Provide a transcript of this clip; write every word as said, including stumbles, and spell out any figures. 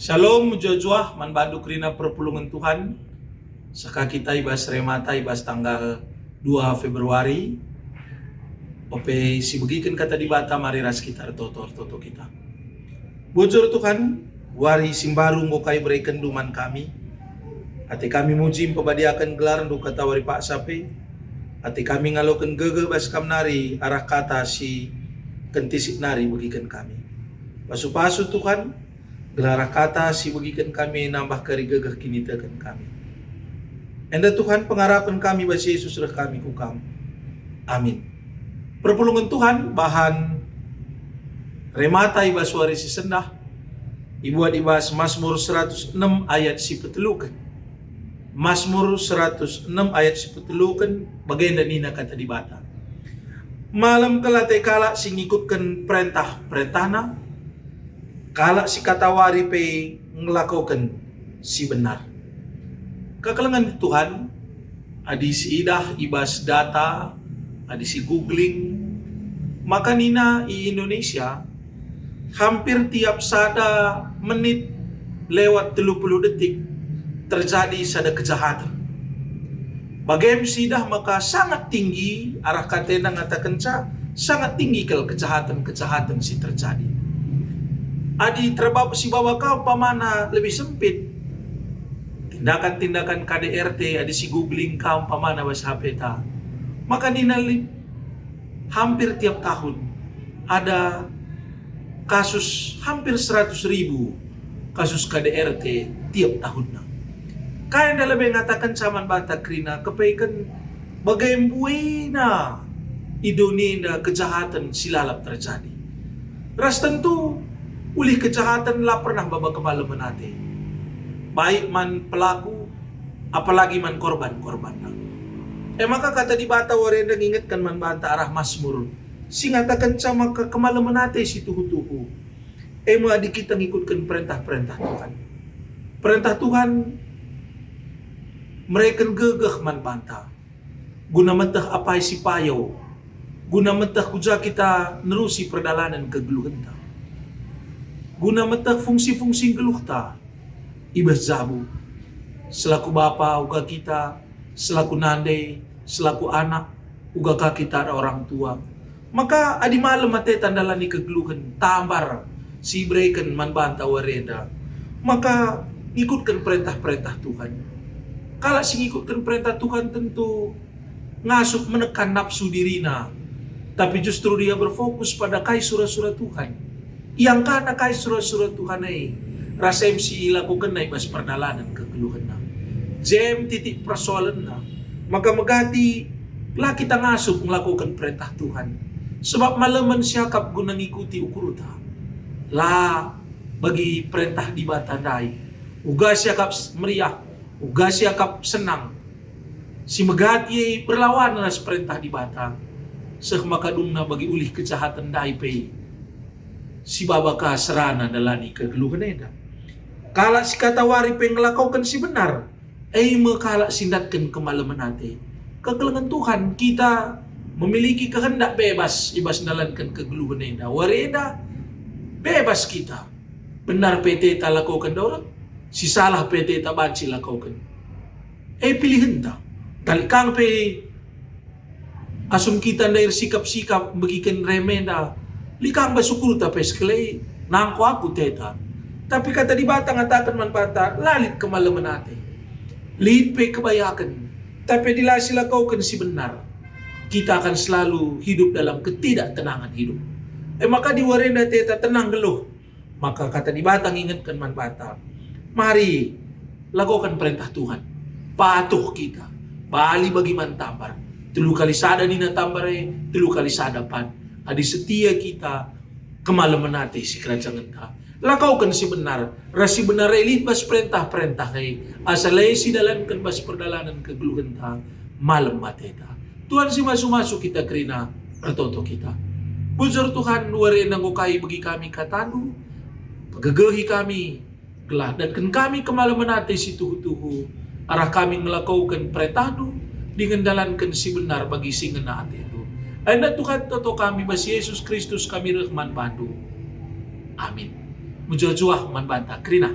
Shalom, mejuah-juah man bandu kerina perpulungen Tuhan. Seh ka kita i bas Remata i bas tanggal dua Februari. Ope sibegiken kata Dibata, mari ras kita ertoto-ertoto kita. Bujur Tuhan, wari si mbaru enggo ka iberekenndu man kami. Ate kami muji mpebadiaken gelarndu kata wari paksa pe. Ate kami ngaloken gegeh bas Kam nari arah kata si kentisik nari begiken kami. Pasu-pasu Tuhan, gelah arah kata si begiken kami nambah kari gegeh kiniteken kami. Enda Tuhan, pengarapen kami bas Jesus reh kami ku Kam. Amin. Perpulungen Tuhan, bahan Remata i bas wari si sendah, ibuat i bas Masmur seratus enem ayat si peteluken. Masmur seratus enem ayat si peteluken, bagenda nina kata Dibata, "Malem kal ate kalak si ngikutken perentah-perentahna, kalak si katawari pe ngelakoken si benar." Kekelengen Tuhan, adi siidah i bas data, adi si googling, maka nina i Indonesia, hampir tiap sada menit lewat telu puluh detik terjadi sada kejahaten. Bage me siidah maka sangat tinggi, arah katena ngatakenca, sangat tinggi kal kejahaten-kejahaten si terjadi. Adi terbab si baba ka umpamana lebih sempit, tindakan-tindakan K D R T, adi si googling ka umpamana bas H P ta, maka nina lit hampir tiap tahun ada kasus hampir seratus ribu kasus K D R T tiap tahunna. Kai enda lebe ngatakenca man banta kerina kepeken bage mbuena i doni enda kejahaten si lalap terjadi. Ras tentu, ulih kejahaten la pernah baba kemalemen ate, baik man pelaku, apalagi man korban-korbanna. E maka kata Dibata wari enda ngingetken man banta arah Masmur si ngatakenca maka kemalemen ate si tuhu-tuhu, e me adi kita ngikutken perentah-perentah Tuhan. Perentah Tuhan mereken gegeh man banta, guna meteh apai si payo, guna meteh ku ja kita nerusi perdalanen kegeluhenta, guna meteh fungsi-fungsi nggeluhta i bas jabu, selaku bapa uga kita, selaku nande, selaku anak, uga ka kita orang tua. Maka adi malem ateta ndalani kegeluhen tambar si ibereken man banta wari enda, maka ngikutken perentah-perentah Tuhan. Kalak si ngikutken perentah Tuhan tentu ngasup menekan nafsu dirina, tapi justru dia berfokus pada kai sura-sura Tuhan. Iangkana kai sura-sura Tuhan e, ras em si ilakokenna i bas perdalanen kegeluhenna. Jem titik persoalenna, maka megati la kita ngasup ngelakoken perentah Tuhan, sebab malemen siakap guna ngikuti ukurta. La bagi perentah Dibata ndai, uga siakap s-, meriah, uga siakap senang, si megati e berlawanen ras perentah Dibata, seh maka dungna bagi ulih kejahaten ndai pe si baba ka serana ndalani kegeluhen enda. Kalak si katawari pe ngelakoken si benar, e me kalak si ndatken kemalemen ate. Kekelengen Tuhan, kita memiliki kehendak bebas i bas ndalanken kegeluhen enda. Wari enda bebas kita. Benar pe ateta lakoken dorek, si salah pe ateta banci lakoken. E pilihenta. Lit kang pe asum kita ndai ersikap-sikap megiken rem enda, lit kang bas ukurta pe sekali, nangko aku ateta. Tapi kata Dibata ngataken man banta, la lit kemalemen ate. Lit pe kebayaken, tapi adi la silakoken si benar, kita akan selalu hidup dalam ketidaktenangan hidup. E maka adi wari enda ateta tenang geluh, maka kata Dibata ngingetken man banta, mari lakoken perentah Tuhan. Patuh kita, bali bagi man tambar. Telu kali sada nina tambar e, telu kali sada pan. Adi setia kita, kemalemen ate si kerajangenta. Lakoken si benar, ras si benar e lit bas perentah-perentah e, asa la sidalanken bas perdalanen kegeluhenta, malem ateta. Tuhan si masu-masu kita kerina, ertoto kita. Bujur Tuhan, wari enda enggo ka ibegi kami kataNdu, pegegehi kami, gelah datken kami kemalemen ate si tuhu-tuhu, arah kami ngelakoken perentahNdu, dingen dalanken si benar bagi si ngena ateNdu. Enda Tuhan, toto kami bas Yesus Kristus kami reh man bandu. Amin. Mejuah-juah man banta kerina.